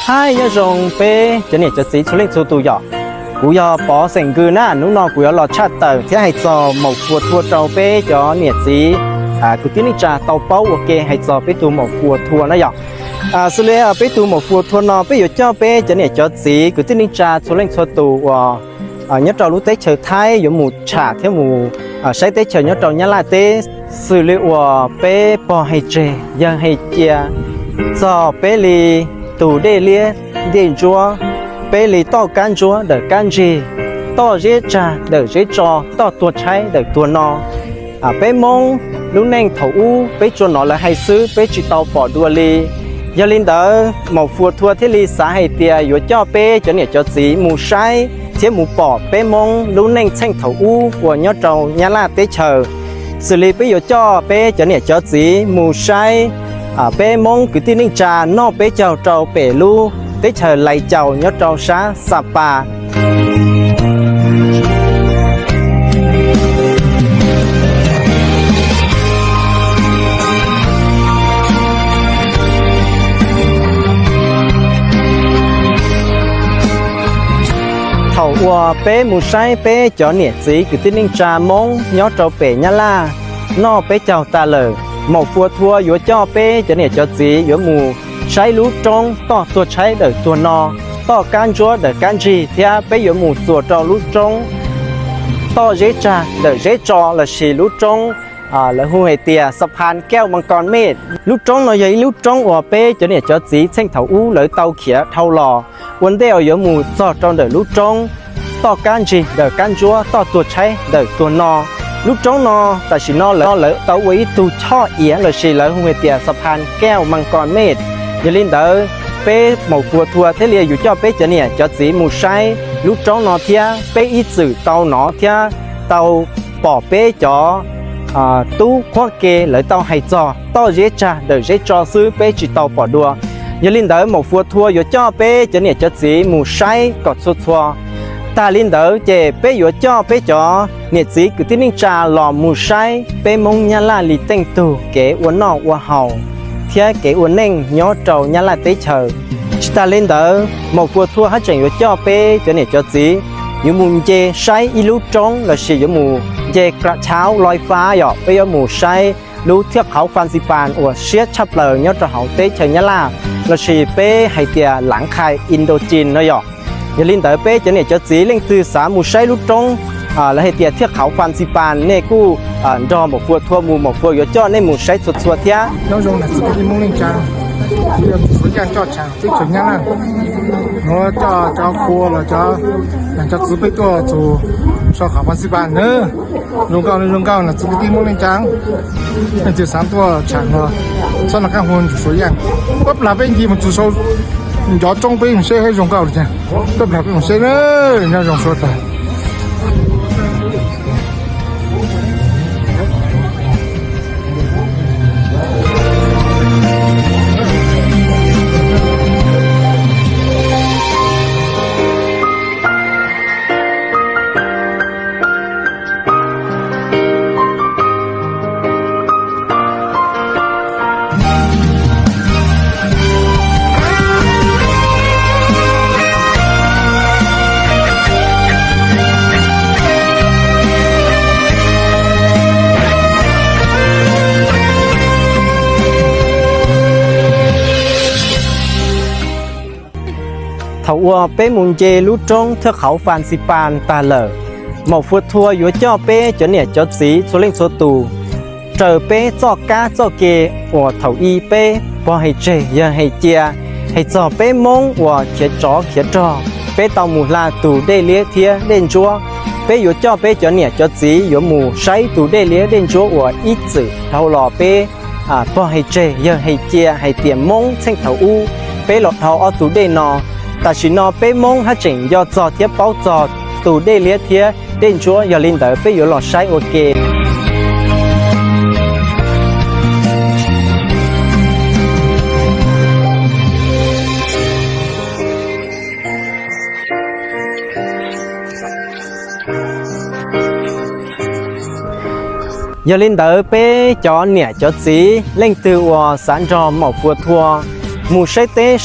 Hais nyob zoo peb cov niam cov txiv txhua leej txhua tus yom. Kuv yog Pov xeem Nkws na, hnub no kuv yuav los tshaj tawm thiab hais txog Maum Fuas Thua rau peb cov niam txiv kwv tij neej tsa tau paub ua ke hais txog peb tug Maum Fuas Thua na yom. Xws li peb tug Maum Fuas Thua no peb yuav coj peb cov niam cov txiv kwv tij neej tsa txhua leej txhua tus uas nyob rau lub teb chaws Thaib yuav mus tsham thiab mus saib teb chaws nyob rau Nyab Laj teb, xws li uas peb pog hais tseg yawg hais cia txog peb li tus dej liab dej ntsuab, peb li toj kab ntsuab dawm kab ntsig, toj zeb tsag dawm zeb tso, toj tuag tshaib dawm tuag no. Peb Hmoob lub neej thaum ub peb tsuas hnov lawv hais xwb, peb tsis tau pom dua li. Yog li ntawd Maum Fuas Thua thiaj li xav hais tias yuav coj peb cov niam cov txiv mus saib thiab mus pom peb Hmoob lub neej txheej thaum ub uas nyob rau Nyab Laj teb chaws. Xws li peb yuav coj peb cov niam cov txiv mus saib peb Hmoob kwv tij neej tsa noj peb caug rau pem lub teb chaws Lais Caus nyob rau sab Xa Pas. Thaum uas peb mus saib peb cov niam txiv kwv tij neej tsa Hmoob nyob rau pem Nyab Laj noj peb caug tas lawm, Maum Fuas Thua yuav coj peb cov niam cov txiv yuav mus saib lub roob toj tuag tshaib dawm tuag no, toj kab ntsuab dawm kab ntsig, thiab peb yuav mus txuas rau lub roob toj zeb tsag dawm zeb tso lossis lub roob lawv hu hais tias Xa Phan Keo Mas Kos Mej. Lub roob no yog ib lub roob uas peb cov niam cov txiv txheej thaum ub lawv tau khiav dhau los ua ntej uas yuav mus txog rau ntawm lub roob toj kab ntsig dawm kab ntsuab toj tuag tshaib dawm tuag no. Lub roob no tam sim no lawv tau ua ib tug choj iav lossis lawv hu hais tias Xa Phan Keo Mas Kos Mej. Yog li ntawd peb Maum Fuas Thua thiaj li yuav coj peb cov niam cov txiv mus saib lub roob no thiab peb ib txwm tau hnov thiab tau pom peb cov tub qhuab ke lawv tau hais txog toj zeb tsag dawm zeb tso xwb, peb tsis tau pom dua. Yog li ntawd Maum Fuas Thua yuav coj peb cov niam cov txiv mus saib kom txhua txhua. Tag li ntawd ces peb yuav coj peb cov niam txiv kwv tij neej tsa los mus saib peb Hmoob Nyab Laj li teej tug kev ua noj ua haus thiab kev ua neej nyob rau Nyab Laj teb chaws. Tsis tas li ntawd Maum Fuas Thua haj tseem yuav coj peb cov niam cov txiv yuav mus nce saib ib lub roob lossis yuav mus nce kram chau loi fab yom, peb yuav mus saib lub thiaj qhauv Fas Xis Pas uas siab tshaj plaws nyob rau hauv teb chaws Nyab Laj lossis peb hais tias Lav Qhais Indochin no yom. Yog li ntawd peb cov niam cov txiv leej twg xav mus saib lub roob lawv hais tias thiaj qhauv Fas Xis Pas, nej kuj nrog Maum Fuas Thua mus, Maum Fuas yuav coj nej mus saib txhua txhua thiab. Nyob zoo niam txiv kwv tij Hmoob neej tsa, kuv yog Tswv Suav Yaj coj tshav teb chaws Nyab Laj, nuav coj cov Fuas los cov, cov txwv peb tuaj txug so qhauv Fas Xis Pas na. Zoo nkauj zoo nkauj niam txiv kwv tij Hmoob neej tsa, leej twg xav tuaj tshav no txhob nov qab hu Tswv Suav Yaj. Pab plag peb nce mus txug sau ncov roob peb mus saib zoo nkauj li cas. Pab plag peb mus saib na, nyob zoo sawv daws. Thaum uas peb mus nce lub roob thaj qhauv Fas Xis Pas tag lawm, Maum Fuas Thua yuav coj peb cov niam cov txiv txhua leej txhua tus raws peb txoj kab txoj ke uas thaum ub peb pog hais tseg yawg hais cia, hais txog peb Hmoob uas khiav tsov khiav rog, peb tau mus hla tus dej liab thiab dej ntsuab. Peb yuav coj peb cov niam cov txiv yuav mus saib tus dej liab dej ntsuab uas ib txwm dhau los peb pog hais tseg yawg hais cia hais tias Hmoob txheej thaum ub peb los dhau ob tug dej no. Tam sim no peb Hmoob haj tseem nco txog thiab paub txog tus dej liab thiab dej ntsuab, yog li ntawd peb yuav los saib ua ke. Yog li ntawd peb cov niam cov txiv leej twg uas xav nrog Maum Fuas Thua mus saib teb saib